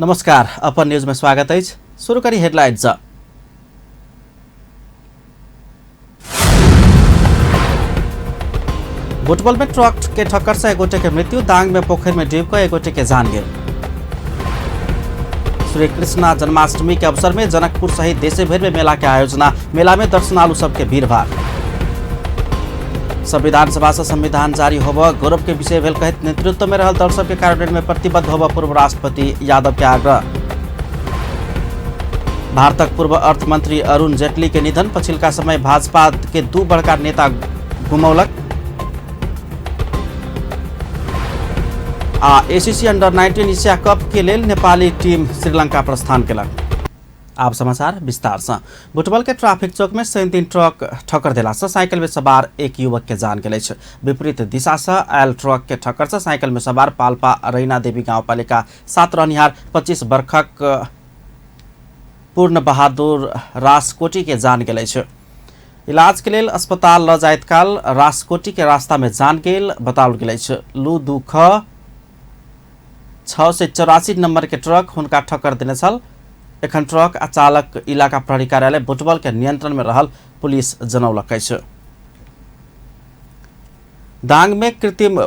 नमस्कार, अपन न्यूज में स्वागत अछि। शुरू करी हेडलाइंस। बुटवल में ट्रक के ठक्कर से एक गोटे के मृत्यु, दांग में पोखर में डूब कर एक गोटे के जान गेल। श्री कृष्णा जन्माष्टमी के अवसर में जनकपुर सहित देशे भर में मेला के आयोजना, मेला में दर्शनालु सबके भीड़ भाड़। संविधान सभा से संविधान जारी होब गौरव के विषय भेल कहैत नेतृत्व में रहल दल सबके कार्यान्वयन में प्रतिबद्ध होब पूर्व राष्ट्रपति यादव के आग्रह। भारतक पूर्व अर्थ मंत्री अरुण जेटली के निधन, पछिलका समय भाजपा के दू बड़का नेता गुमौलक। आ एसीसी अंडर 19 एशिया कप के लेल नेपाली टीम श्रीलंका प्रस्थान केलक। आब समाचार विस्तार से। बुटवल के ट्रैफिक चौक में शनि दिन ट्रक ठक्कर देला से साइकिल में सवार एक युवक के जान गेल अछि। विपरीत दिशा से आयल ट्रक के ठक्कर से साइकिल में सवार पाल्पा रैना देवी गाउँपालिका 7 रहनिहार 25 वर्षक पूर्ण बहादुर राजकोटी के जान गेल अछि। इलाज के लेल अस्पताल ल जाइत काल राजकोटी के रास्ता में जान गेल बताओल गेल अछि। लू 2 ख 684 नंबर के ट्रक हुनका ठक्कर देने छल। एखन ट्रक आ चालक इलाका प्रहरी कार्यालय बुटवल के नियंत्रण में रहल पुलिस जनौलक अछि। दांग में कृत्रिम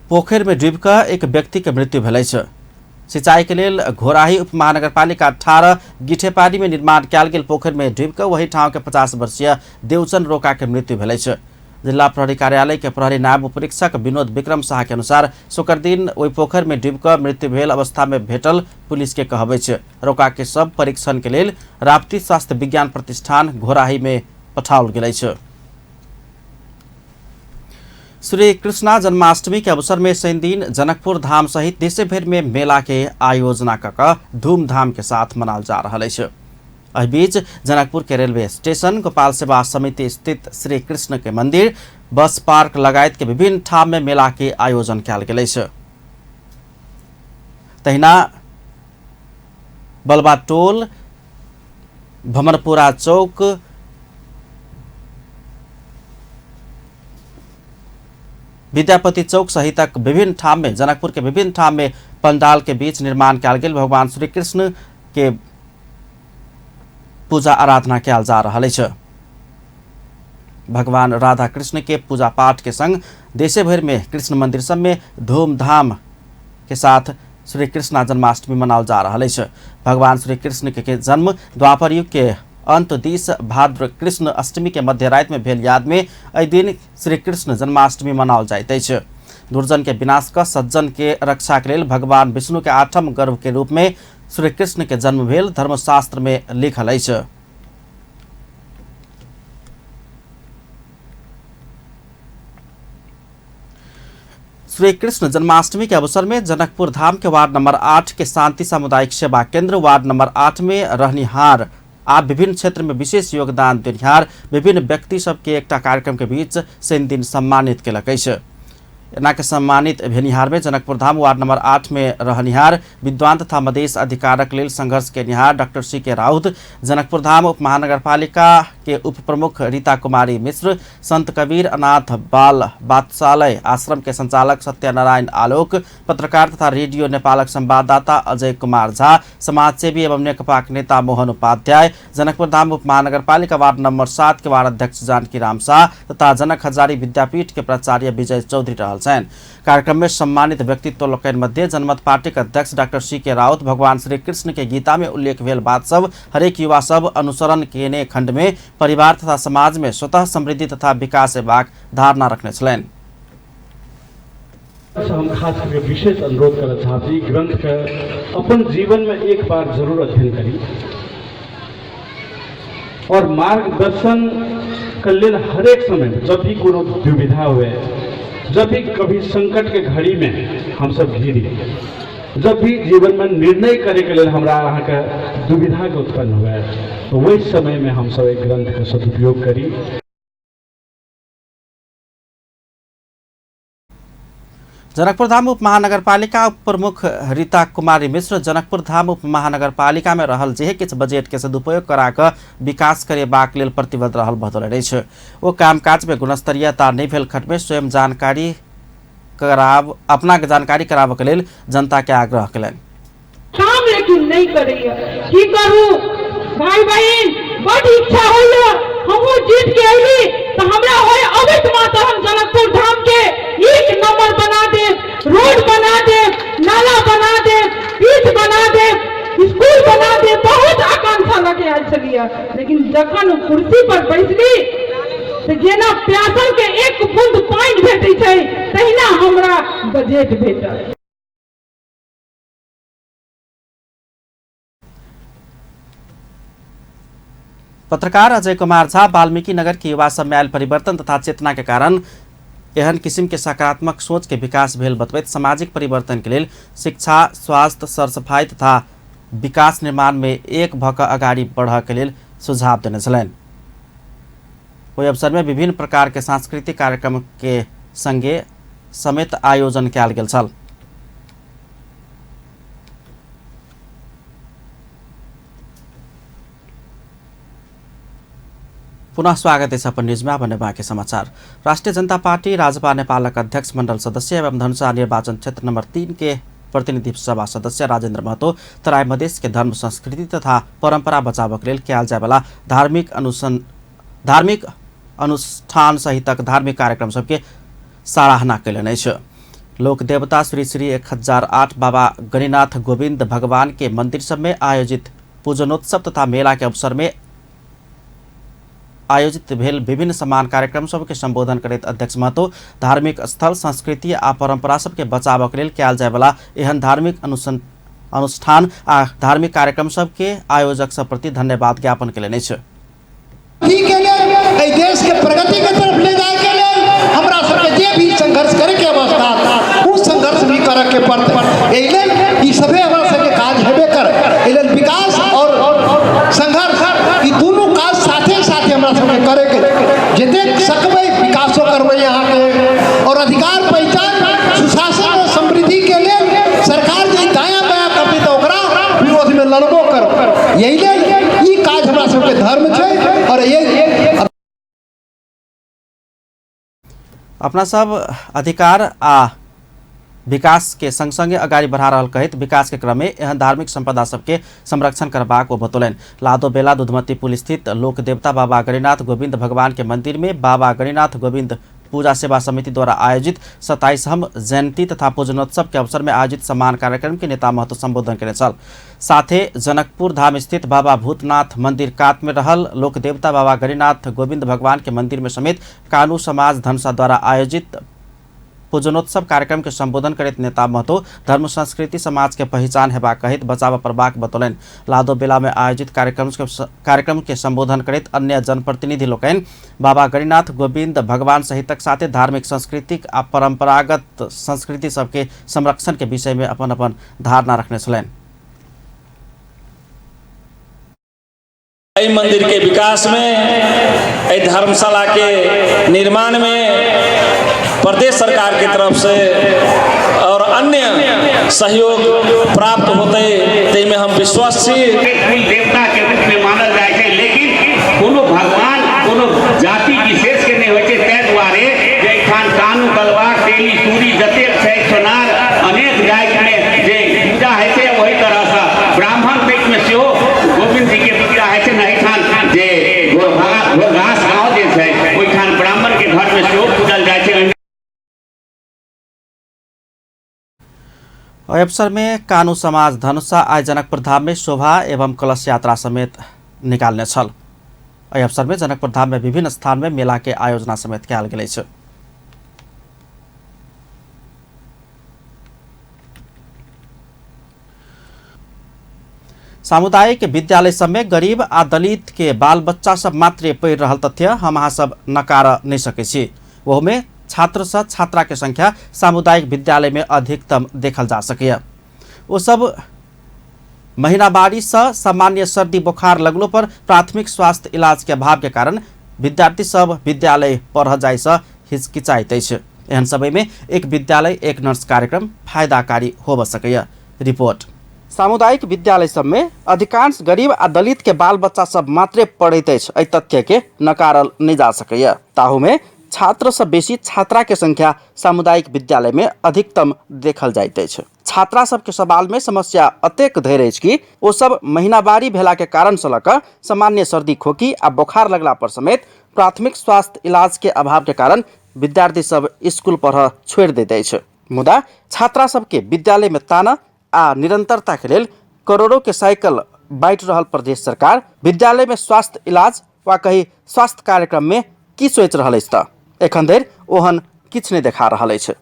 पोखर में डूबि कऽ एक व्यक्ति के मृत्यु भेल अछि। सिंचाई के लेल घोराही उप महानगरपालिका 18 गिठेपारी में निर्माण कयल गेल पोखर में डूबि कऽ वही ठाउँ के 50 वर्षीय देवचंद रोका के मृत्यु भेल अछि। जिला प्रहरी कार्यालय के प्रहरी नायब उपरीक्षक विनोद विक्रम शाह के अनुसार शुक्र दिन ओहि पोखर में डूबि कऽ मृत्यु भेल अवस्था में भेटल पुलिस के कहब अछि। रोका के सब परीक्षण के लेल राप्ती स्वास्थ्य विज्ञान प्रतिष्ठान घोराही में पठाओल गेल अछि। श्री कृष्णा जन्माष्टमी के अवसर में शनि दिन जनकपुर धाम सहित देशे भर में मेला के आयोजना कऽ धूमधाम के साथ मनाल जा रहल अछि। एहि बीच जनकपुर के रेलवे स्टेशन, गोपाल सेवा समिति स्थित श्री कृष्ण के मंदिर, बस पार्क लगायत के विभिन्न ठाम में मेला के आयोजन कयल गेल अछि। तहिना बलबा टोल, भमरपुरा चौक, विद्यापति चौक सहितक विभिन्न ठाम में जनकपुर के विभिन्न ठाम में पंडाल के बीच निर्माण कयल गेल भगवान श्री कृष्ण के पूजा आराधना कयल जा रहल अछि। भगवान राधा कृष्ण के पूजा पाठ के संग देशे भर में कृष्ण मंदिर सब में धूमधाम के साथ श्री कृष्णा जन्माष्टमी मनाओल जा रहल अछि। भगवान श्री कृष्ण के जन्म द्वापर युग के अंत दिस भाद्र कृष्ण अष्टमी के मध्य राति में भेल याद में एहि दिन श्री कृष्ण जन्माष्टमी मनाओल जाइत अछि। दुर्जन के विनाश क सज्जन के रक्षा के लेल भगवान विष्णु के 8म गर्भ के रूप में श्री कृष्ण के जन्म भेल धर्मशास्त्र में लिखल अछि। श्री कृष्ण जन्माष्टमी के अवसर में जनकपुर धाम के वार्ड नंबर 8 के शांति सामुदायिक सेवा केंद्र वार्ड नंबर 8 में रहनिहार आ विभिन्न क्षेत्र में विशेष योगदान देनिहार विभिन्न व्यक्ति सबके एकटा कार्यक्रम के बीच शनि दिन सम्मानित केलक अछि। एना के सम्मानित भेनिहार में जनकपुर धाम वार्ड नंबर 8 में रहनिहार विद्वान तथा मधेश अधिकारक लेल संघर्ष केनिहार डॉक्टर सी के राउत, जनकपुर धाम उप महानगरपालिका के उप प्रमुख रीता कुमारी मिश्र, संत कबीर अनाथ बाल वात्सल्य आश्रम के संचालक सत्यनारायण आलोक, पत्रकार तथा रेडियो नेपालक संवाददाता अजय कुमार झा, समाजसेवी एवं नेकपाक नेता मोहन उपाध्याय, जनकपुर धाम उप महानगरपालिका वार्ड नंबर 7 के वार्ड अध्यक्ष जानकी राम शाह तथा जनक हजारी विद्यापीठ के प्राचार्य विजय चौधरी रहल छनि। कार्यक्रम में सम्मानित व्यक्तित्व लोकनि मध्य जनमत पार्टी के अध्यक्ष डॉक्टर सी के राउत भगवान श्री कृष्ण के गीता में उल्लेख भेल बात सब हरेक युवा सब अनुसरण केने खंड में परिवार तथा समाज में स्वतः समृद्धि तथा विकास हेबाक धारणा रखने छलनि। हम खास करके विशेष अनुरोध करना चाहब जे ई ग्रंथ के अपन जीवन में एक बार जरूर अध्ययन करी और मार्गदर्शन के लेल हरेक समय जब भी कोनो दुविधा हुए, जब भी कभी संकट के घड़ी में हम सब घिरी, जब भी जीवन में निर्णय करे के लेल हमरा अहाँ के दुविधा के उत्पन्न हुए, तो वही समय में हम सब एक ग्रंथ के सदुपयोग करी। जनकपुर धाम उप महानगरपालिका उप प्रमुख रीता कुमारी मिश्र जनकपुर धाम उप महानगरपालिका में रहल जे किछु बजट के सदुपयोग करा कऽ विकास करेबाक लेल प्रतिबद्ध रहल बतौलनि अछि। ओ कामकाज में गुणस्तरीयता नहि भेल खंड में स्वयं जानकारी कराब अपना के जानकारी कराबऽ के लेल जनता के आग्रह केलनि। काम नहि करैया। की करू भाई बहिन, बड इच्छा होइया हमहूँ जीत के अयली तऽ हमरा होय अबैत मात्र हम जनकपुर धाम के एक नंबर बना देब, रोड बना देब, नाला बना देब, पीच बना देब, स्कूल बना देब। बहुत आकांक्षा लगे आयल छलियै, लेकिन जखन कुर्सी पर बैसली तऽ जेना प्यासल के एक बूंद पानि भेटै छै तहिना हमरा बजट भेटल। पत्रकार अजय कुमार झा वाल्मीकि नगर के युवा सब में आयल परिवर्तन तथा चेतना के कारण एहन किसिम के सकारात्मक सोच के विकास भेल बतबैत सामाजिक परिवर्तन के लेल शिक्षा, स्वास्थ्य, सरसफाई तथा विकास निर्माण में एक भऽ कऽ अगाडि बढ़ऽ के लेल सुझाव देने छलनि। ओहि अवसर में विभिन्न प्रकार के सांस्कृतिक कार्यक्रम के संगे समेत आयोजन कयल गेल छल। पुनः स्वागत अछि अपन न्यूजमे। आब बाँकी समाचार। राष्ट्रिय जनता पार्टी राजपा नेपालक अध्यक्ष मण्डल सदस्य एवं धनुषा निर्वाचन क्षेत्र नम्बर 3 के प्रतिनिधि सभा सदस्य राजेन्द्र महतो तराई मधेश के धर्म, संस्कृति तथा परम्परा बचावक लेल कयल जायवला धार्मिक अनुष्ठान सहितक धार्मिक कार्यक्रम सबके सराहना कयलनि अछि। लोक देवता श्री श्री 1008 बाबा गणिनाथ गोविंद भगवान के मंदिर सब में आयोजित पूजनोत्सव तथा मेला के अवसर में आयोजित भेल विभिन्न समान कार्यक्रम सबके संबोधन करैत अध्यक्ष महतो धार्मिक स्थल, संस्कृति आ परंपरा सबके बचावक लेल कयल जायवला एहन धार्मिक अनुष्ठान आ धार्मिक कार्यक्रम सबके आयोजक सब प्रति धन्यवाद ज्ञापन कयलनि अछि। के लेल, एहि देश के प्रगति के तरफ ले जाए के लेल हमरा सबके जे भी संघर्ष करे के अवस्था ओ संघर्ष भी करे के पड़तै। एहि लेल ई सभे हमरा सबके काज हेबे कर। एहि लेल विकास और संघर्ष ई दुनू काज साथे साथे हमरा सबके करे के, जतेक सकबै विकासो करबै अहाँके और अधिकार, पहचान, सुशासन और समृद्धि के लेल सरकार जे दायाँ बायाँ करतै तऽ ओकरा विरोध में लड़बो करबै। यही लेल ई काज हमरा सबके धर्म छै और यही अपना सब अधिकार आ विकास के संग संगे अगाडि बढ़ा रहल कहैत विकास के क्रम में एहन धार्मिक संपदा सबके संरक्षण करबाक ओ बतौलनि। लादो बेला दुधमती पुल स्थित लोक देवता बाबा गणिनाथ गोविंद भगवान के मंदिर में बाबा गणिनाथ गोविंद पूजा सेवा समिति द्वारा आयोजित 27हम जयंती तथा पूजनोत्सव के अवसर में आयोजित सम्मान कार्यक्रम के नेता महतो संबोधन केने छल। साथे जनकपुर धाम स्थित बाबा भूतनाथ मंदिर कात में रहल लोक देवता बाबा गणिनाथ गोविंद भगवान के मंदिर में समेत कानू समाज धनुषा द्वारा आयोजित पूजनोत्सव कार्यक्रम के संबोधन करैत नेता महतो धर्म, संस्कृति, समाज के पहिचान हेबाक कहैत बचाव पड़बाक बतौलनि। लादो बेला में आयोजित कार्यक्रम के संबोधन करैत अन्य जनप्रतिनिधि लोकनि बाबा गणिनाथ गोविंद भगवान सहितक साथे धार्मिक, सांस्कृतिक आ परंपरागत संस्कृति सबके संरक्षण के विषय में अपन अपन धारणा रखने छलनि। एहि मंदिर के विकास में, एहि धर्मशाला के निर्माण में प्रदेश सरकार के तरफ से और अन्य सहयोग प्राप्त होते ताहिमे हम विश्वस्त छी। कुल देवता के रूप में मानल जाइ छै, लेकिन कोनो भगवान कोनो जाति विशेष के नहि होइ छै। ताहि दुआरे जे एहिठाम कानू, कलवा, तेली, तूरी जतेक छै, सोनार अनेक जातिमे जे पूजा होइ छै, ओहि तरहसँ ब्राह्मण तकमे सेहो गोविंद जी के पूजा होइ छै। एहिठाम जे घोरघास गाँव जे छै ओहिठाम ब्राह्मण के घर में सेहो पूजल जाइ छै। एहि अवसर में कानू समाज धनुषा आइ जनकपुर धाम में शोभा एवं कलश यात्रा समेत निकालने छल। एहि अवसर में जनकपुर धाम में विभिन्न स्थान में मेला के आयोजना समेत कयल गेल अछि। सामुदायिक विद्यालय सब में गरीब आ दलित के बाल बच्चा सब मात्रे पढ़ि रहल तथ्य हम अहाँ सब नकार नहीं सकै छी। ओहोमे छात्र सँ छात्रा के संख्या सामुदायिक विद्यालय में अधिकतम देखल जा सकैए। ओ सब महीनावारी सँ सामान्य सर्दी बोखार लगलो पर प्राथमिक स्वास्थ्य इलाज के अभाव के कारण विद्यार्थी सब विद्यालय पढ़ जाय सँ हिचकिचाइत अछि। एहन समय में एक विद्यालय एक नर्स कार्यक्रम फायदाकारी होब सकैए। रिपोर्ट। सामुदायिक विद्यालय सब में अधिकांश गरीब आ दलित के बाल बच्चा सब मात्रे पढ़ैत अछि, एहि तथ्य के नकारल नहीं जा सकैए। ताहू में छात्र सँ बेसी छात्रा के संख्या सामुदायिक विद्यालय में अधिकतम देखल जाइत अछि। छात्रा सबके सवाल में समस्या अतेक धरि अछि कि ओ सब महीनावारी भेला के कारण सँ लऽ कऽ सामान्य सर्दी खोकी आ बोखार लगला पर समेत प्राथमिक स्वास्थ्य इलाज के अभाव के कारण विद्यार्थी सब स्कूल पढ़ऽ छोड़ि दैत अछि। मुदा छात्रा सबके विद्यालय में ताना आ निरंतरता के लेल करोड़ों के साइकिल बाँटि रहल प्रदेश सरकार विद्यालय में स्वास्थ्य इलाज वा कही स्वास्थ्य कार्यक्रम में की सोचि रहल अछि तऽ एखन धरि ओहन किछु नहि देखा रहल अछि।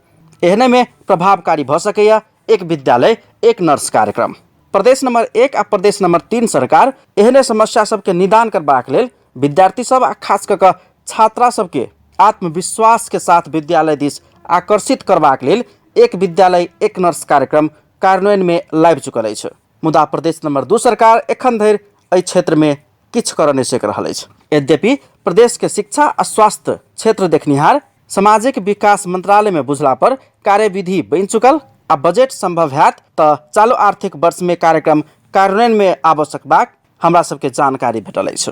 एहने में प्रभावकारी भऽ सकैए एक विद्यालय एक नर्स कार्यक्रम। प्रदेश नंबर 1 आ प्रदेश नंबर 3 सरकार एहने समस्या सबके निदान करबाक लेल विद्यार्थी सब आ खास कऽ कऽ छात्रा सबके आत्मविश्वास के साथ विद्यालय दिस आकर्षित करबाक लेल एक विद्यालय एक नर्स कार्यक्रम कार्यान्वयन में लाबि चुकल अछि। मुदा प्रदेश नंबर 2 सरकार एखन धरि एहि क्षेत्र में किछु करऽ नहि सकि रहल अछि। यद्यपि प्रदेश के शिक्षा आ स्वास्थ्य क्षेत्र देखनिहार सामाजिक विकास मंत्रालय में बुझला पर कार्यविधि बनि चुकल आ बजट संभव हैत तऽ चालू आर्थिक वर्ष में कार्यक्रम कार्यान्वयन में आबऽ सकबाक हमरा सबके जानकारी भेटल अछि।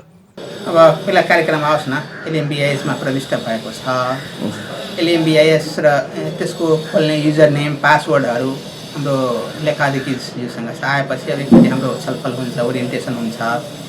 अब पहिला कार्यक्रम आओस् न, एलएमबिआइएसमा प्रविष्ट भएको छ। एलएमबिआइएस र त्यसको खोल्ने युजर नेम पासवर्डहरू हाम्रो लेखाधिकृतज्यूसँग छ। आएपछि अब एकचोटि हाम्रो छलफल हुन्छ, ओरिएन्टेसन हुन्छ,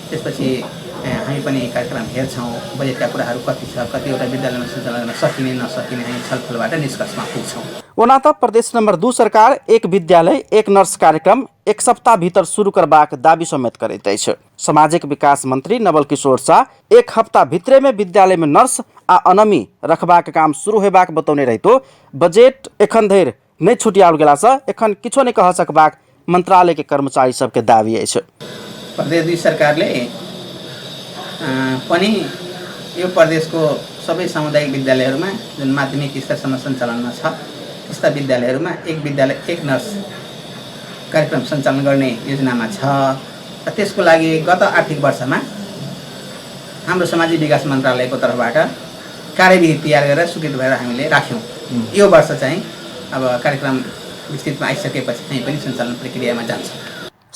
त्यसपछि हामी पनि कार्यक्रम हेर्छौँ, बजेटका कुराहरू कति छ, कतिवटा विद्यालयमा सञ्चालन गर्न सकिने नसकिने हामी छलफलबाट निष्कर्षमा पुग्छौँ। ओना तऽ प्रदेश नंबर 2 सरकार एक विद्यालय एक नर्स कार्यक्रम एक सप्ताह भीतर शुरू करबाक दावी समेत करैत अछि। सामाजिक विकास मंत्री नवल किशोर शाह एक हफ्ता भीतरे में विद्यालय में नर्स आ अनमी रखबाक काम शुरू होयबाक बतौने रहितो बजट एखन धरि नहि छुटियाओल गेलासँ एखन किछो नहि कह सकबाक मंत्रालय के कर्मचारी सबके दावी अछि। प्रदेश 2 सरकारले पनि यो प्रदेशको सबै सामुदायिक विद्यालयहरूमा जुन माध्यमिक स्तरसम्म सञ्चालनमा छ त्यस्ता विद्यालयहरूमा एक विद्यालय एक नर्स कार्यक्रम सञ्चालन गर्ने योजनामा छ र त्यसको लागि गत आर्थिक वर्षमा हाम्रो सामाजिक विकास मन्त्रालयको तर्फबाट कार्यविधि तयार गरेर स्वीकृत भएर हामीले राख्यौँ। यो वर्ष चाहिँ अब कार्यक्रम विस्तृतमा आइसकेपछि हामी पनि सञ्चालन प्रक्रियामा जान्छौँ।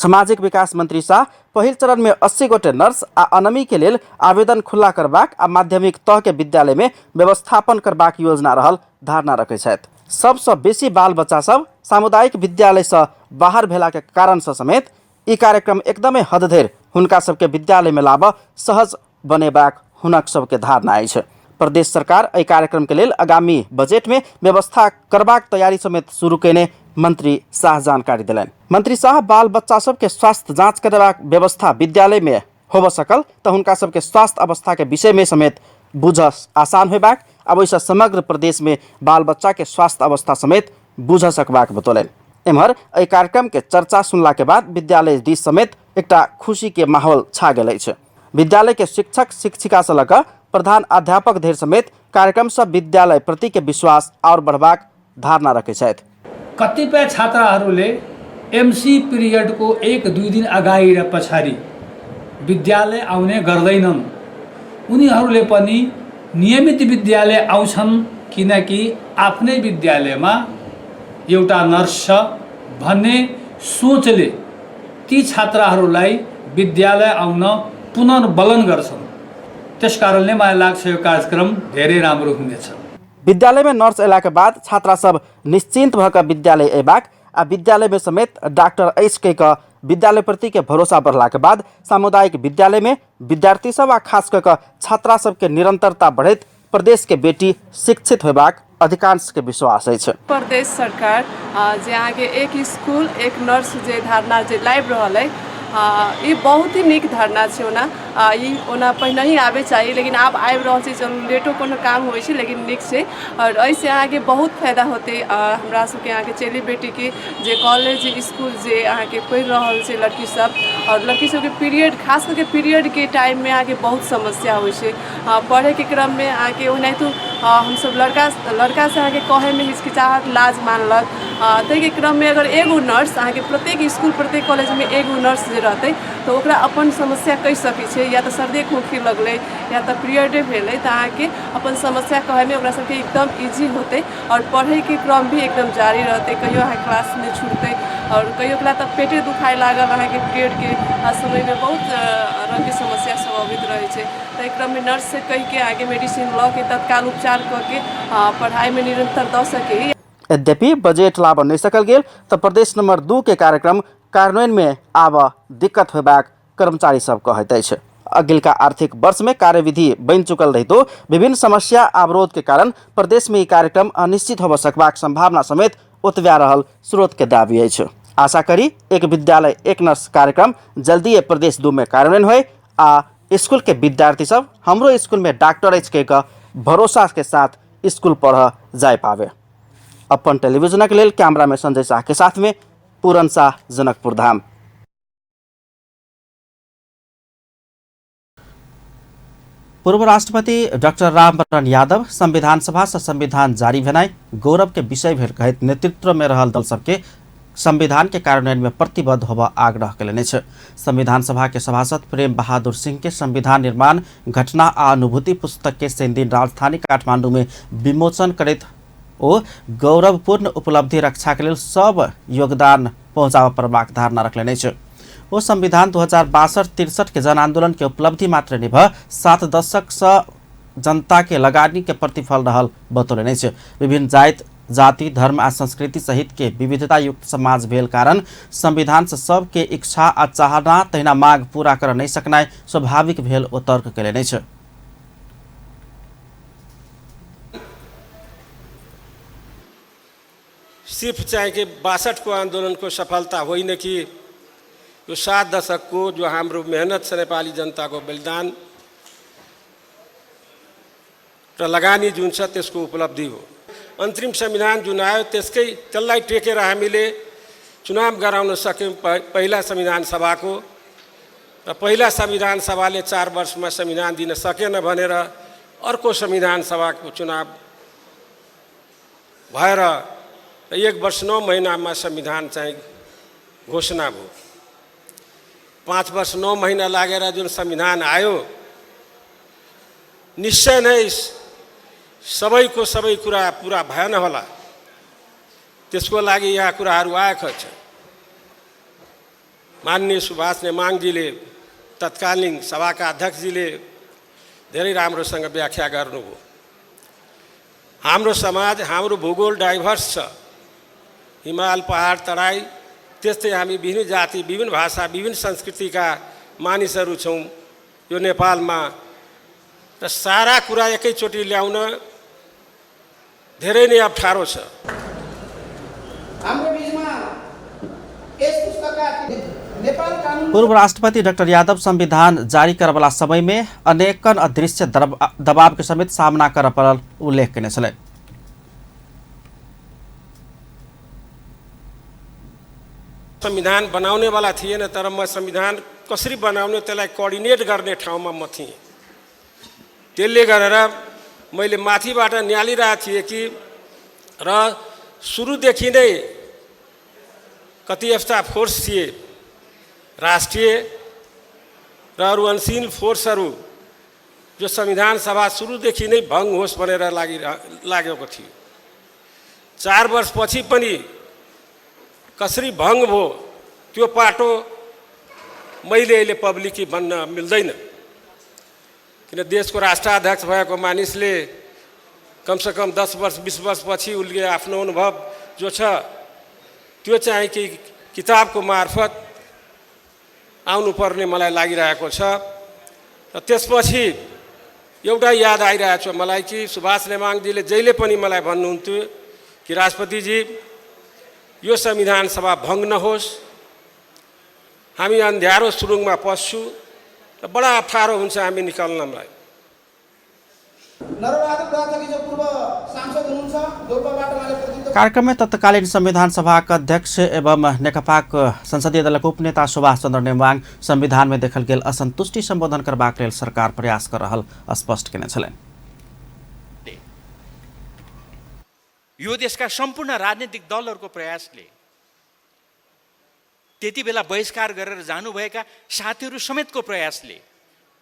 सामाजिक विकास मंत्री शाह पहिल चरण में 80 गोटे नर्स आ अनमी के लेल आवेदन खुल्ला करबाक आ माध्यमिक तह के विद्यालय में व्यवस्थापन करबाक योजना रहल धारणा रखै छथि। सबसँ बेसी बाल बच्चा सब सामुदायिक विद्यालय सँ बाहर भेला के कारण सँ समेत ई कार्यक्रम एकदमै हद धरि हुनका सबके विद्यालय में लाबऽ सहज बनेबाक हुनक सबके धारणा अछि। प्रदेश सरकार एहि कार्यक्रम के लेल आगामी बजट में व्यवस्था करबाक तैयारी समेत शुरू कयने मंत्री शाह जानकारी देलनि। मंत्री शाह बाल बच्चा सबके स्वास्थ्य जांच करेबाक व्यवस्था विद्यालय में होबऽ सकल तऽ हुनका सबके स्वास्थ्य अवस्था के विषय में समेत बुझऽ आसान होयबाक आ ओहिसँ समग्र प्रदेश में बाल बच्चा के स्वास्थ्य अवस्था समेत बुझऽ सकबाक बतौलनि। एम्हर एहि कार्यक्रम के चर्चा सुनला के बाद विद्यालय दिस समेत एकटा खुशी के माहौल छा गेल अछि। विद्यालय के शिक्षक शिक्षिका से लऽ कऽ प्रधान अध्यापक धरि समेत कार्यक्रम सँ विद्यालय प्रति के विश्वास आओर बढ़बाक धारणा रखै छथि। कतिपय छात्राहरूले एमसी पिरियडको 1-2 दिन अगाडि र पछाडि विद्यालय आउने गर्दैनन्। उनीहरूले पनि नियमित विद्यालय आउँछन् किनकि आफ्नै विद्यालयमा एउटा नर्स छ भन्ने सोचले ती छात्राहरूलाई विद्यालय आउन पुनर्बलन गर्छन्। त्यसकारणले मलाई लाग्छ यो कार्यक्रम धेरै राम्रो हुनेछ। विद्यालय में नर्स अयलाक बाद छात्रा सब निश्चिंत भऽ कऽ विद्यालय अयबाक आ विद्यालय में समेत डॉक्टर अछि कहि कऽ विद्यालय प्रति के भरोसा बढ़लाक बाद सामुदायिक विद्यालय में विद्यार्थी सब आ खास कऽ कऽ छात्रा सबके निरंतरता बढ़ैत प्रदेश के बेटी शिक्षित होयबाक अधिकांश के विश्वास अछि। प्रदेश सरकार जे अहाँके एक स्कूल एक नर्स जे धारणा जे लाबि रहल अइ, ई बहुत ही नीक धारणा छै। ओना ई ओना पहिनहि आबै चाही, लेकिन आब आबि रहल छै। चलू, लेटो कोनो काम होइ छै, लेकिन नीक छै। आओर एहिसँ अहाँके बहुत फायदा होतै हमरा सबके अहाँके चेली बेटीके, जे कॉलेज इसकुल जे अहाँके पढ़ि रहल छै लड़की सब। आओर लड़की सबके पीरियड, खास कऽ के पीरियडके टाइममे अहाँके बहुत समस्या होइ छै पढ़ैके क्रममे। अहाँके ओनाहितो हमसब लड़का लड़कासँ अहाँके कहैमे हिचकिचाहट, लाज मानलक। ताहिके क्रममे अगर एगो नर्स अहाँके प्रत्येक इसकुल प्रत्येक कॉलेजमे एगो नर्स जे रहतै, तऽ ओकरा अपन समस्या कहि सकै छै। या तऽ सर्दिए खोँखी लगलै या तऽ पीरियडे भेलै, तऽ अहाँके अपन समस्या कहैमे ओकरा सबके एकदम इजी होतै आओर पढ़ैके क्रम भी एकदम जारी रहतै। कहियो अहाँके क्लास नहि छुटतै। आओर कहियो काल तऽ पेटे दुखाय लागल अहाँके पीरियडके समयमे बहुत रङ्गके समस्या सब अबैत रहै छै। ताहि क्रममे नर्ससँ कहिके अहाँके मेडिसिन लऽ के तत्काल उपचार कऽ के पढ़ाइमे निरन्तर दऽ सकी। यद्यपि बजेट लाबऽ नहि सकल गेल तऽ प्रदेश नंबर 2 के कार्यक्रम कार्यान्वयन में आबऽ दिक्कत होयबाक कर्मचारी सब कहैत अछि। अगिलका आर्थिक वर्ष में कार्यविधि बनि चुकल रहितो विभिन्न समस्या आ अवरोध के कारण प्रदेश में ई कार्यक्रम अनिश्चित होबऽ सकबाक संभावना समेत ओतबा रहल स्रोत के दावी अछि। आशा करी एक विद्यालय एक नर्स कार्यक्रम जल्दिए प्रदेश 2 में कार्यान्वयन होय आ स्कूल के विद्यार्थी सब हमरो स्कूल में डॉक्टर अछि कहि कऽ भरोसा के साथ स्कूल पढ़ऽ जाय पावे। अपन टेलीविजनक लेल कैमरा में संजय शाह के साथ में पूरन शाह, जनकपुर धाम। पूर्व राष्ट्रपति डॉक्टर रामवरण यादव संविधान सभा से संविधान जारी भेनाइ गौरव के विषय भेल कहैत नेतृत्व में रहल दल सबके संविधान के कार्यान्वयन में प्रतिबद्ध होबऽ आग्रह कयलनि अछि। संविधान सभा के सभासद प्रेम बहादुर सिंह के संविधान निर्माण घटना आ अनुभूति पुस्तक के शनिदिन राजधानी काठमांडू में विमोचन करैत ओ गौरवपूर्ण उपलब्धि रक्षा के लेल सब योगदान पहुँचाबऽ पड़बाक धारणा रखलनि अछि। ओ संविधान 2062-63 के जनआंदोलन के उपलब्धि मात्र नहि भऽ 7 दशक सँ जनता के लगानी के प्रतिफल रहल बतौलनि अछि। विभिन्न जाति, जाति, धर्म आ संस्कृति सहित के विविधता युक्त समाज भेल कारण संविधान से सब के इच्छा आ चाहना तहिना मांग पूरा कर नहीं सकनाइ स्वाभाविक भेल ओ तर्क कयलनि अछि। सिर्फ चाहिँ कि 62को आन्दोलनको सफलता होइन कि यो 7 दशकको जो हाम्रो मेहनत छ, नेपाली जनताको बलिदान र लगानी जुन छ त्यसको उपलब्धि हो। अन्तरिम संविधान जुन आयो त्यसलाई टेकेर हामीले चुनाव गराउन सक्यौँ पहिला संविधान सभाको, र पहिला संविधान सभाले 4 वर्षमा संविधान दिन सकेन भनेर अर्को संविधान सभाको चुनाव भएर 1 वर्ष 9 महिनामा संविधान चाहिँ घोषणा भयो। 5 वर्ष 9 महिना लागेर जुन संविधान आयो, निश्चय नै सबैको सबै कुरा पुरा भएन होला, त्यसको लागि यहाँ कुराहरू आएको छ। माननीय सुभाष नेमाङजीले तत्कालीन सभाका अध्यक्षजीले धेरै राम्रोसँग व्याख्या गर्नुभयो। हाम्रो समाज, हाम्रो भूगोल डाइभर्स छ, हिमाल, पहाड, तराई, त्यस्तै हामी विभिन्न जाति, विभिन्न भाषा, विभिन्न संस्कृतिका मानिसहरू छौँ यो नेपालमा। र सारा कुरा एकैचोटि ल्याउन धेरै नै अप्ठ्यारो छ। पूर्व राष्ट्रपति डाक्टर यादव संविधान जारी करवला समय में अनेकन अदृश्य दबाव के समेत सामना कर पड़ल उल्लेख केने छलनि। संविधान बनाउने वाला थिएन, तर म संविधान कसरी बनाउने त्यसलाई कोअर्डिनेट गर्ने ठाउँमा म थिएँ। त्यसले गरेर मैले माथिबाट निहालिरहेको थिएँ कि र सुरुदेखि नै कति यस्ता फोर्स थिए, राष्ट्रिय र अरू अनसिन फोर्सहरू जो संविधान सभा सुरुदेखि नै भङ्ग होस् भनेर लागेको थियो। 4 वर्षपछि पनि कसरी भङ्ग भयो त्यो पाटो मैले अहिले पब्लिकली भन्न मिल्दैन, किन देशको राष्ट्राध्यक्ष भएको मानिसले कमसेकम 10 वर्ष 20 वर्षपछि उसले आफ्नो अनुभव जो छ त्यो चाहिँ कि किताबको मार्फत आउनुपर्ने मलाई लागिरहेको छ। र त्यसपछि एउटा याद आइरहेको छ मलाई कि सुभाष नेमाङजीले जहिले पनि मलाई भन्नुहुन्थ्यो कि राष्ट्रपतिजी यो संविधान सभा भङ्ग नहोस्, हामी अन्ध्यारो सुरुङमा पस्छु र बडा अप्ठ्यारो हुन्छ हामी निकाल्नलाई। कार्यक्रम में तत्कालीन संविधान सभाक अध्यक्ष एवं नेकपाक संसदीय दलक उपनेता सुभाष चंद्र नेमाङ संविधान में देखल गेल असंतुष्टि संबोधन करबाक लेल सरकार प्रयास कर रहल स्पष्ट केने छलनि। यो देशका सम्पूर्ण राजनीतिक दलहरूको प्रयासले त्यति बेला बहिष्कार गरेर जानुभएका साथीहरू समेतको प्रयासले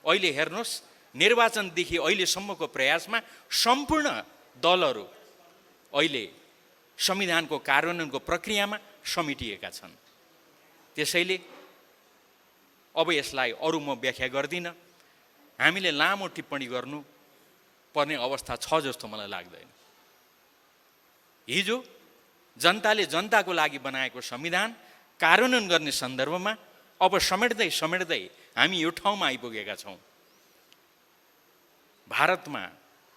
अहिले हेर्नुहोस्, निर्वाचनदेखि अहिलेसम्मको प्रयासमा सम्पूर्ण दलहरू अहिले संविधानको कार्यान्वयनको प्रक्रियामा समेटिएका छन्। त्यसैले अब यसलाई अरू म व्याख्या गर्दिनँ। हामीले लामो टिप्पणी गर्नु पर्ने अवस्था छ जस्तो मलाई लाग्दैन। हिजो जनताले जनताको लागि बनाएको संविधान कार्यान्वयन गर्ने सन्दर्भमा अब समेट्दै समेट्दै हामी यो ठाउँमा आइपुगेका छौँ। भारतमा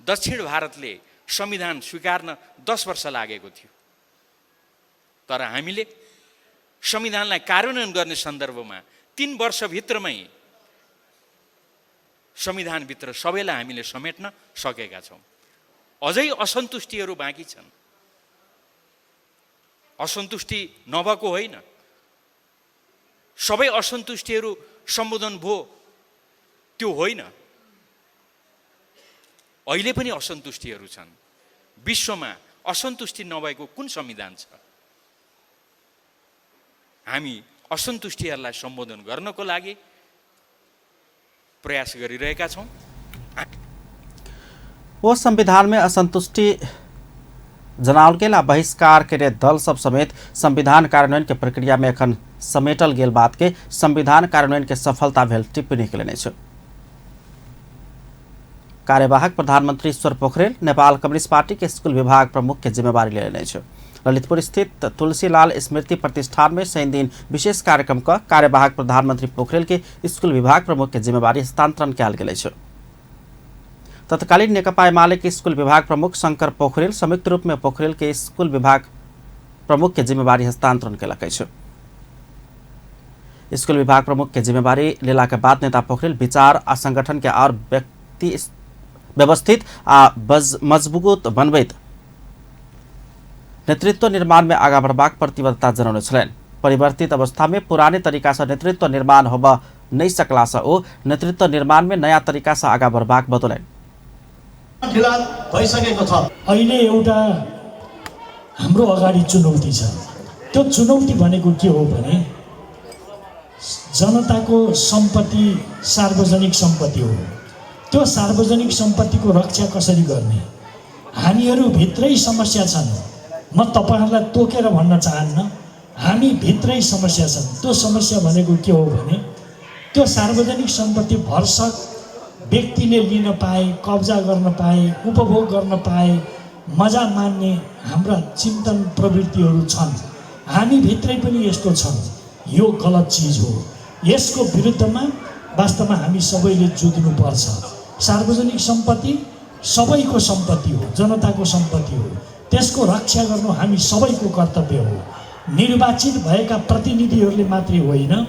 दक्षिण भारतले संविधान स्वीकार्न 10 वर्ष लागेको थियो, तर हामीले संविधानलाई कार्यान्वयन गर्ने सन्दर्भमा 3 वर्षभित्रमै संविधानभित्र सबैलाई हामीले समेट्न सकेका छौँ। अझै असन्तुष्टिहरू बाँकी छन्, असन्तुष्टि नभएको होइन, सबै असन्तुष्टिहरू सम्बोधन भो त्यो होइन, अहिले पनि असन्तुष्टिहरू छन्। विश्वमा असन्तुष्टि नभएको कुन संविधान छ? हामी असन्तुष्टिहरूलाई सम्बोधन गर्नको लागि प्रयास गरिरहेका छौँ। वो संविधान में असंतुष्टि जनावल गेल आ बहिष्कार के दल सब समेत संविधान कार्यान्वयन के प्रक्रिया में एखन समेटल गेल बात के संविधान कार्यान्वयन के सफलता भेल टिप्पणी केलनि अछि। कार्यवाहक प्रधानमंत्री ईश्वर पोखरेल नेपाल कम्युनिस्ट पार्टी के स्कूल विभाग प्रमुख के जिम्मेवारी लेने अछि। ललितपुर स्थित तुलसीलाल स्मृति प्रतिष्ठान में शनि दिन विशेष कार्यक्रम का कार्यवाहक प्रधानमंत्री पोखरेल के स्कूल विभाग प्रमुख के जिम्मेवारी हस्तांतरण कयल गेल अछि। तत्कालीन नेकपा एमाले के स्कूल विभाग प्रमुख शंकर पोखरेल संयुक्त रूप में पोखरेल के स्कूल विभाग प्रमुख के जिम्मेवारी हस्तांतरण केलक अछि। स्कूल विभाग प्रमुख के जिम्मेवारी लेला के बाद नेता पोखरेल विचार आ संगठन के और व्यक्ति व्यवस्थित आ मजबूत बनबैत नेतृत्व निर्माण में आगा बढ़बाक प्रतिबद्धता जनौने छलनि। परिवर्तित अवस्था में पुराने तरीका से नेतृत्व निर्माण होबऽ नहि सकला से ओ नेतृत्व निर्माण में नयाँ तरीका से आगा बढ़बाक बतौलनि। भइसकेको छ। अहिले एउटा हाम्रो अगाडि चुनौती छ। त्यो चुनौती भनेको के हो भने जनताको सम्पत्ति सार्वजनिक सम्पत्ति हो। त्यो सार्वजनिक सम्पत्तिको रक्षा कसरी गर्ने? हामीहरू भित्रै समस्या छन्। म तपाईहरूलाई तोकेर भन्न चाहन्न, हामी भित्रै समस्या छन्। त्यो समस्या भनेको के हो भने त्यो सार्वजनिक सम्पत्ति भरसक व्यक्तिले लिन पाए, कब्जा गर्न पाए, उपभोग गर्न पाए, मजा मान्ने हाम्रा चिन्तन प्रवृत्तिहरू छन्। हामी भित्रै पनि यस्तो छन्। यो गलत चिज हो। यसको विरुद्धमा वास्तवमा हामी सबैले जुझ्नुपर्छ। सार्वजनिक सम्पत्ति सबैको सम्पत्ति हो, जनताको सम्पत्ति हो। त्यसको रक्षा गर्नु हामी सबैको कर्तव्य हो, निर्वाचित भएका प्रतिनिधिहरूले मात्रै होइन।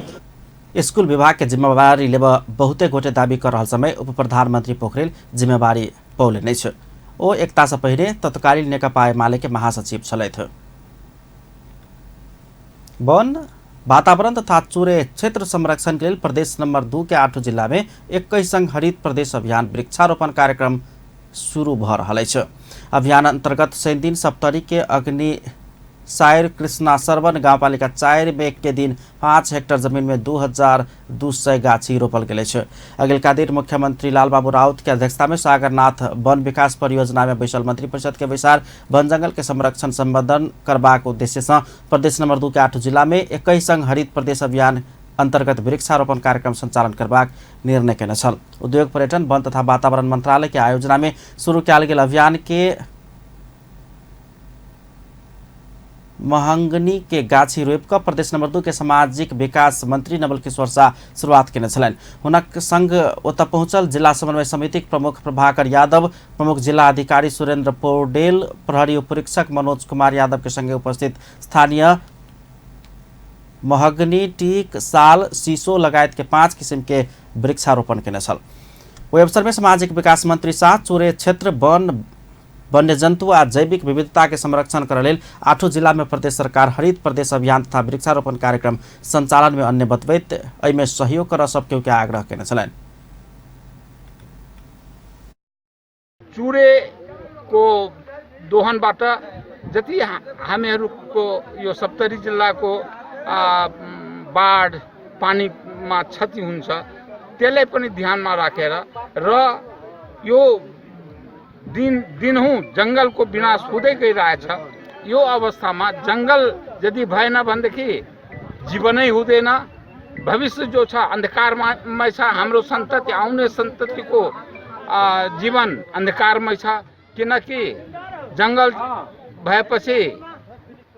स्कूल विभाग के जिम्मेवारी लेब बहुते गोटे दावी कर रहल समय उप प्रधानमंत्री पोखरेल जिम्मेवारी पौले नै छ। ओ एकता से पहिले तत्कालीन नेकपा एमाले के महासचिव छलथि। वन वातावरण तथा चुरे क्षेत्र संरक्षण के लेल प्रदेश नंबर 2 के 8 जिला में 21 संघ हरित प्रदेश अभियान वृक्षारोपण कार्यक्रम शुरू भ रहल अछि। अभियान अंतर्गत शनि दिन सप्तरी के अग्नि सायर कृष्णा सरवन गाउँपालिका 4 में के दिन 5 हेक्टर जमीन में 2200 गाछी रोपल गेल अछि। अगिलका दिन मुख्यमंत्री लालबाबू राउत के अध्यक्षता में सागरनाथ वन विकास परियोजना में बैसल मंत्री परिषद के बैसार वन जंगल के संरक्षण संवर्धन करबाक उद्देश्य से प्रदेश नंबर 2 के 8 जिला में 21 संघ हरित प्रदेश अभियान अंतर्गत वृक्षारोपण कार्यक्रम संचालन करबाक निर्णय केने छल। उद्योग पर्यटन वन तथा वातावरण मंत्रालय के आयोजना में शुरू कयल गेल अभियान के महंगनी के गाछी रोपि कऽ प्रदेश नंबर 2 के सामाजिक विकास मंत्री नवल किशोर शाह शुरुआत केने छलनि। हुनक संग ओतऽ पहुंचल जिला समन्वय समितिक प्रमुख प्रभाकर यादव, प्रमुख जिला अधिकारी सुरेंद्र पौडेल, प्रहरी उपरीक्षक मनोज कुमार यादव के संगे उपस्थित स्थानीय महगनी, टीक, साल, शीशो लगायत के 5 किसिम के वृक्षारोपण केने छल। ओहि अवसर में सामाजिक विकास मंत्री शाह चुरे क्षेत्र वन वन्यजन्तु आ जैविक विविधता के संरक्षण कर लेल 8 जिला में प्रदेश सरकार हरित प्रदेश अभियान तथा वृक्षारोपण कार्यक्रम संचालन में अन्य बतबैत एहिमे सहयोग कर सबके के आग्रह केने छलनि। चुरेको दोहनबाट जति हामीहरूको यो सप्तरी जिल्लाको बाढ पानीमा क्षति हुन्छ त्यसलाई पनि ध्यानमा राखेर र यो दिन दिनहुँ जङ्गलको विनाश हुँदै गइरहेछ। यो अवस्थामा जङ्गल यदि भएन भनेदेखि जीवनै हुँदैन। भविष्य जो छ अन्धकारमय छ। हाम्रो सन्तति, आउने सन्ततिको जीवन अन्धकारमय छ, किनकि जङ्गल भएपछि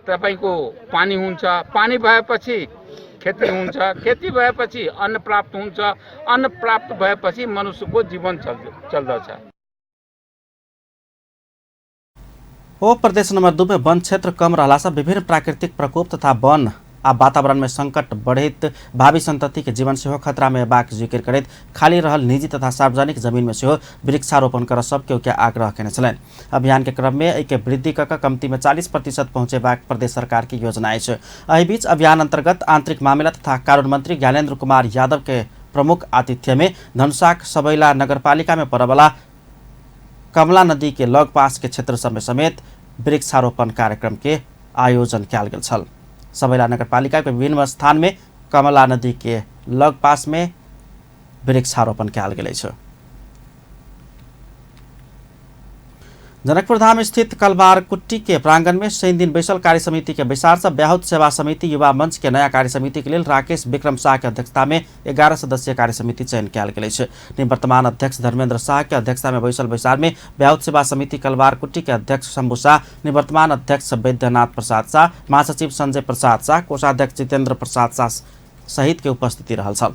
तपाईँको पानी हुन्छ, पानी भएपछि खेती हुन्छ, खेती भएपछि अन्न प्राप्त हुन्छ, अन्न प्राप्त भएपछि मनुष्यको जीवन चल्दछ। ओ प्रदेश नंबर 2 में वन क्षेत्र कम रहला से विभिन्न प्राकृतिक प्रकोप तथा वन आ वातावरण में संकट बढ़ैत भावी संतति के जीवन सेहो खतरा में हेबाक जिक्र करैत खाली रहल निजी तथा सार्वजनिक जमीन में सेहो वृक्षारोपण कर सबके के आग्रह केने छलनि। अभियान के क्रम में एहि के वृद्धि क क कम्ती में 40% पहुंचेबाक प्रदेश सरकार की योजना अछि। एहि बीच अभियान अंतर्गत आंतरिक मामिला तथा कानून मंत्री ज्ञानेन्द्र कुमार यादव के प्रमुख आतिथ्य में धनुषाक सबैला नगरपालिका में पड़बला कमला नदी के लगपास के क्षेत्र सब में समेत वृक्षारोपण कार्यक्रम के आयोजन कयल गेल छल। सबैला नगरपालिका के विभिन्न स्थान में कमला नदी के लगपास में वृक्षारोपण कयल गेल अछि। जनकपुर धाम स्थित कलवार कुट्टी के प्रांगण में शनि दिन बैसल कार्य समिति के बैसार से ब्याहुत सेवा समिति युवा मंच के नया कार्य समिति के लेल राकेश विक्रम शाह के अध्यक्षता में 11 सदस्यीय कार्य समिति चयन कयल गेल अछि। निवर्तमान अध्यक्ष धर्मेंद्र शाह के अध्यक्षता में बैसल बैसार में ब्याहुत सेवा समिति कलवार कुट्टी के अध्यक्ष शंभु शाह, निवर्तमान अध्यक्ष वैद्यनाथ प्रसाद शाह, महासचिव संजय प्रसाद शाह, कोषाध्यक्ष जितेंद्र प्रसाद शाह सहित के उपस्थिति रहल छल।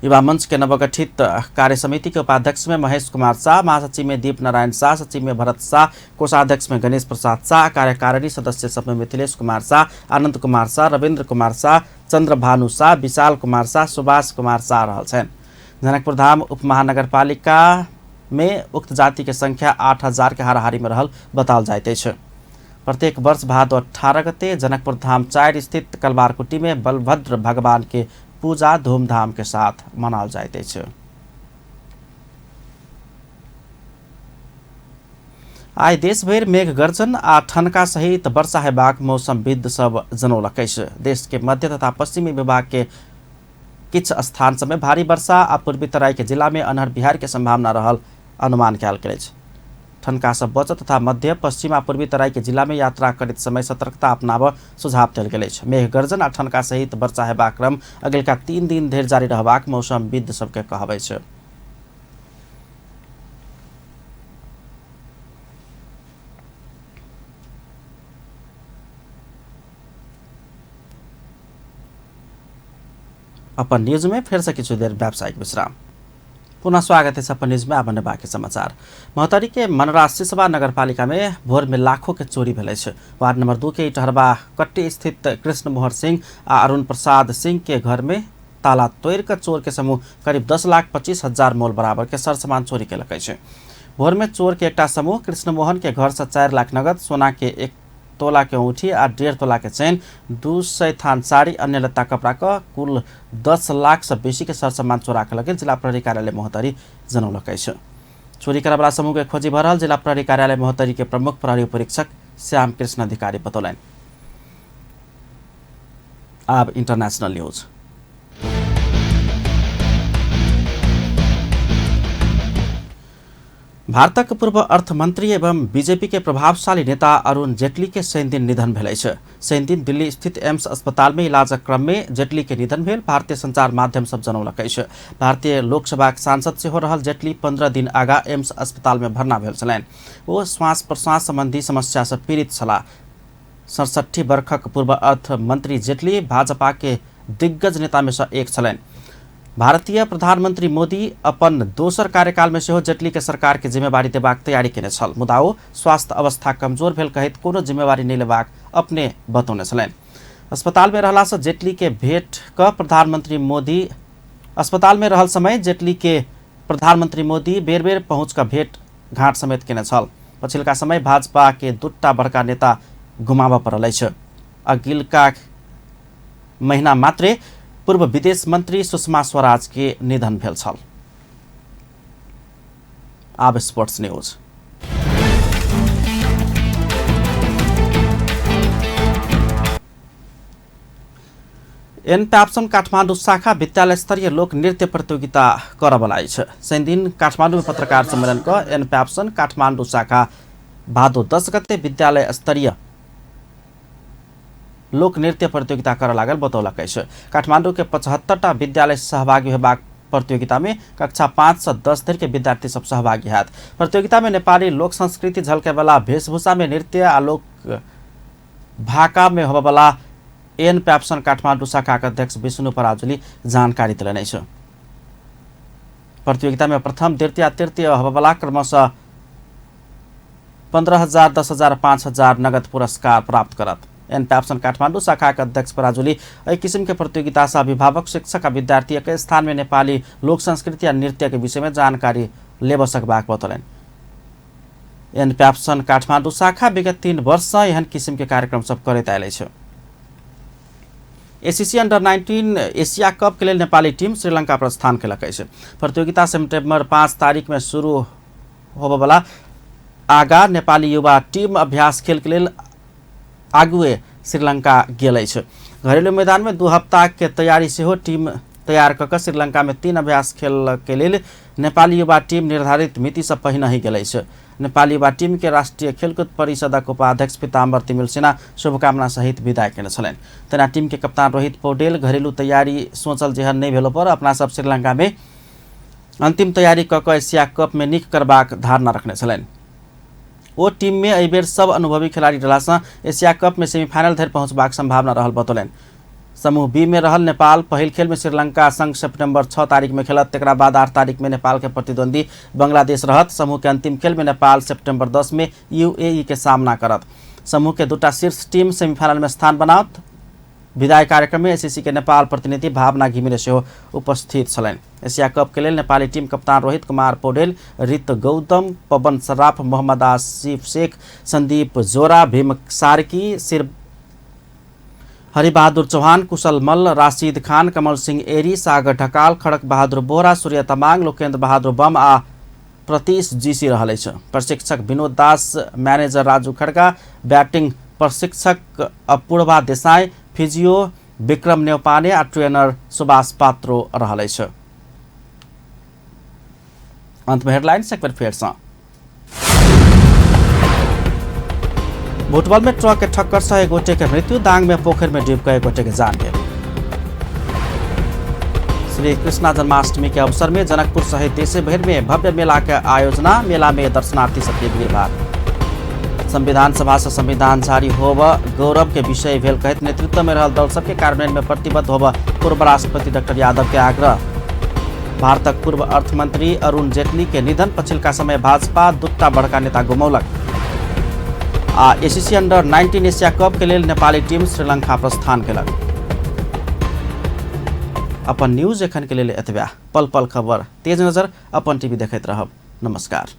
युवा मंच के नवगठित कार्य समिति के उपाध्यक्ष में महेश कुमार शाह, महासचिव में दीप नारायण शाह, सचिव में भरत शाह, कोषाध्यक्ष में गणेश प्रसाद शाह, कार्यकारिणी सदस्य सब में मिथिलेश कुमार शाह, आनंद कुमार शाह, रविन्द्र कुमार शाह, चंद्रभानु शाह, विशाल कुमार शाह, सुभाष कुमार शाह रहल छनि। जनकपुर धाम उप महानगरपालिका में उक्त जाति के संख्या 8000 के हाराहारी में रहल बताओल जाइत अछि। प्रत्येक वर्ष भादो 18 गते जनकपुर धाम 4 स्थित कलवारकुटी में बलभद्र भगवान के पूजा धूमधाम के साथ मनाओल जाइत अछि। आइ देशभरि मेघ गर्जन आ ठनका सहित वर्षा हेबाक मौसमविद सब जनौलक अछि। देश के मध्य तथा पश्चिमी विभाग के किछु स्थान सब में भारी वर्षा आ पूर्वी तराई के जिला में अन्हर बिहार के संभावना रहल अनुमान कयल गेल अछि। ठनका से बचत तथा मध्य पश्चिम आ पूर्वी तराई के जिला में यात्रा करैत समय सतर्कता अपनाबऽ सुझाव देल गेल अछि। मेघ गर्जन आ ठनका सहित वर्षा हेबाक क्रम अगिलका 3 दिन धरि जारी रहबाक मौसमविद सबके कहब अछि। अपन न्यूज में फिर से किछु देर व्यावसायिक विश्राम। पुनः स्वागत है अपन न्यूज में। आब बाकी समाचार। महोत्तरी के मनरा सिसवा नगरपालिका में भोर में लाखों के चोरी भेल अछि। वार्ड नंबर 2 के इटहरबा कट्टी स्थित कृष्ण मोहन सिंह आ अरुण प्रसाद सिंह के घर में ताला तोड़ कर चोर के समूह करीब 10,25,000 मोल बराबर के सर सामान चोरी केलक अछि। भोर में चोर के एकटा समूह कृष्ण मोहन के घर से 4 लाख नगद, सोना के 1 तोला के औंठी आ 1.5 तोला के चैन, 200 थान साड़ी, अन्य लत्ता कपड़ा का कुल 10 लाख से बेसी के सर सामान चोरा के लगेल जिला प्रहरी कार्यालय महोत्तरी जनौलक अछि। चोरी करबला समूह के खोजी भऽ रहल जिला प्रहरी कार्यालय महोत्तरी के प्रमुख प्रहरी उपरीक्षक श्याम कृष्ण अधिकारी बतौलनि। आब इंटरनेशनल न्यूज। भारतक पूर्व अर्थमंत्री एवं बीजेपी के प्रभावशाली नेता अरुण जेटली के शनि दिन निधन भेल अछि। शनि दिन दिल्ली स्थित एम्स अस्पताल में इलाजक क्रम में जेटली के निधन भेल भारतीय संचार माध्यम सब जनौलक अछि। भारतीय लोकसभाक सांसद सेहो रहल जेटली 15 दिन आगा एम्स अस्पताल में भर्ना भेल छलनि। ओ श्वास प्रश्वास संबंधी समस्या से पीड़ित छलाह। 67 वर्षक पूर्व अर्थमंत्री जेटली भाजपा के दिग्गज नेता में से एक छलनि। भारतीय प्रधानमंत्री मोदी अपन दोसर कार्यकाल में सेहो जेटली के सरकार के जिम्मेवारी देबाक तैयारी केने छल, मुदा ओ स्वास्थ्य अवस्था कमजोर भेल कहैत कोनो जिम्मेवारी नहि लेबाक अपने बतौने छलनि। अस्पताल में रहला से जेटली के भेंट क प्रधानमंत्री मोदी अस्पताल में रहल समय जेटली के प्रधानमंत्री मोदी बेर बेर पहुँच क भेंट घाट समेत केने छल। पछिलका समय भाजपा के दूटा बड़का नेता गुमाबऽ पड़ल अछि। अगिलका महीना मात्रे पूर्व विदेश मंत्री सुषमा स्वराज के निधन भेल छल। आब स्पोर्ट्स न्यूज। एन प्याप्सन काठमाडौँ शाखा विद्यालय स्तरीय लोक नृत्य प्रतियोगिता करबला अछि। शनिदिन काठमाडौँ में पत्रकार सम्मेलन क एन प्याप्सन काठमाडौँ शाखा भादो 10 गते विद्यालय स्तरीय लोक नृत्य प्रतियोगिता कर लागल बतौलक अछि। काठमाडौँ के 75टा विद्यालय सहभागी होबाक प्रतियोगिता में कक्षा 5 से 10 धरि के विद्यार्थी सब सहभागी हैत। प्रतियोगिता में नेपाली लोक संस्कृति झलकेवाला वेशभूषा में नृत्य आ लोक भाका में होबेवाला एन प्याप्सन काठमाडौँ शाखा के अध्यक्ष विष्णु पराजुली जानकारी देलनि अछि। प्रतियोगिता में प्रथम, द्वितीय आ तृतीय होबेवाला क्रमशः 15,000, 10,000, 5,000 नगद पुरस्कार प्राप्त करत। एन प्याप्सन काठमाडौँ शाखा के अध्यक्ष पराजुली एहि किसिम के प्रतियोगिता से अभिभावक, शिक्षक आ विद्यार्थी एक स्थान में नेपाली लोक संस्कृति आ नृत्य के विषय में जानकारी लेब सकबाक बतौलनि। एन प्याप्सन काठमाडौँ शाखा विगत 3 वर्ष से एहन किसिम के कार्यक्रम सब करैत आयल अछि। एसीसी अंडर 19 एशिया कप के लेल नेपाली टीम श्रीलंका प्रस्थान केलक अछि। प्रतियोगिता सेप्टेम्बर 5 तारीख में शुरू होबयवला आगा नेपाली युवा टीम अभ्यास खेल के लेल आगुए श्रीलंका गेल अछि। घरेलू मैदान में 2 हप्ता के तैयारी सेहो टीम तैयार कऽ श्रीलंका में 3 अभ्यास खेल के लेल नेपाली युवा टीम निर्धारित मिति से पहिने ही गेल अछि। नेपाली युवा टीम के राष्ट्रीय खेलकूद परिषदक उपाध्यक्ष पीताम्बर तिमिल सिन्हा शुभकामना सहित विदाई केने छलनि। तेना टीम के कप्तान रोहित पौडेल घरेलू तैयारी सोचल जेहन नहि भेलो पर अपना सब श्रीलंका में अंतिम तैयारी कऽ कऽ एशिया कप में नीक करबाक धारणा रखने छलनि। ओ टीम में एहि बेर सब अनुभवी खिलाड़ी रहलासँ एशिया कप में सेमीफाइनल धरि पहुँचबाक संभावना रहल बतौलनि। समूह बी में रहल नेपाल पहिल खेल में श्रीलंका संग सेप्टेम्बर 6 तारीख में खेलत। तकरा बाद 8 तारीख में नेपाल के प्रतिद्वंदी बांग्लादेश रहत। समूह के अंतिम खेल में नेपाल सेप्टेम्बर 10 में यूएई के सामना करत। समूह के 2 शीर्ष टीम सेमीफाइनल में स्थान बनाओत। विदाई कार्यक्रम में एसीसी के नेपाल प्रतिनिधि भावना घिमिरे सेहो उपस्थित छलनि। एशिया कप के लेल नेपाली टीम कप्तान रोहित कुमार पौडेल, रित गौतम, पवन सराफ, मोहम्मद आसिफ शेख, संदीप जोरा, भीम सार्की, सिर हरिबहादुर चौहान, कुशल मल्ल, राशिद खान, कमल सिंह एरी, सागर ढकाल, खड़क बहादुर बोहरा, सूर्य तमाङ, लोकेन्द्र बहादुर बम आ प्रतीश जीसी रहल अछि। प्रशिक्षक विनोद दास, मैनेजर राजू खड्का, बैटिंग प्रशिक्षक अपूर्वा देसाई, फिजियो विक्रम नेउपाने आ ट्रेनर सुभाष पात्रो रहल अछि। अंत में हेडलाइंस एक बेर फेर सँ। भुटबल में ट्रक के ठक्कर से एक गोटे के मृत्यु, दांग में पोखर में डूब के एक गोटे के जान गेल। श्री कृष्णा जन्माष्टमी के अवसर में जनकपुर सहित देश भर में भव्य मेला के आयोजना, मेला में दर्शनार्थी सबके भीड़भाड़। संविधान सभा से संविधान जारी होब गौरव के विषय भेल कहैत नेतृत्व में रहल दल सबके कार्यान्वयन में प्रतिबद्ध होब पूर्व राष्ट्रपति डॉक्टर यादव के आग्रह। भारतक पूर्व अर्थमंत्री अरुण जेटली के निधन, पछिलका समय भाजपा 2 बड़का नेता गुमौलक। आ एसीसी अंडर 19 एशिया कप के लेल नेपाली टीम श्रीलंका प्रस्थान केलक। अपन न्यूज एखन के लेल एतबे। पल पल खबर तेज नजर अपन टीवी देखैत रहब। नमस्कार।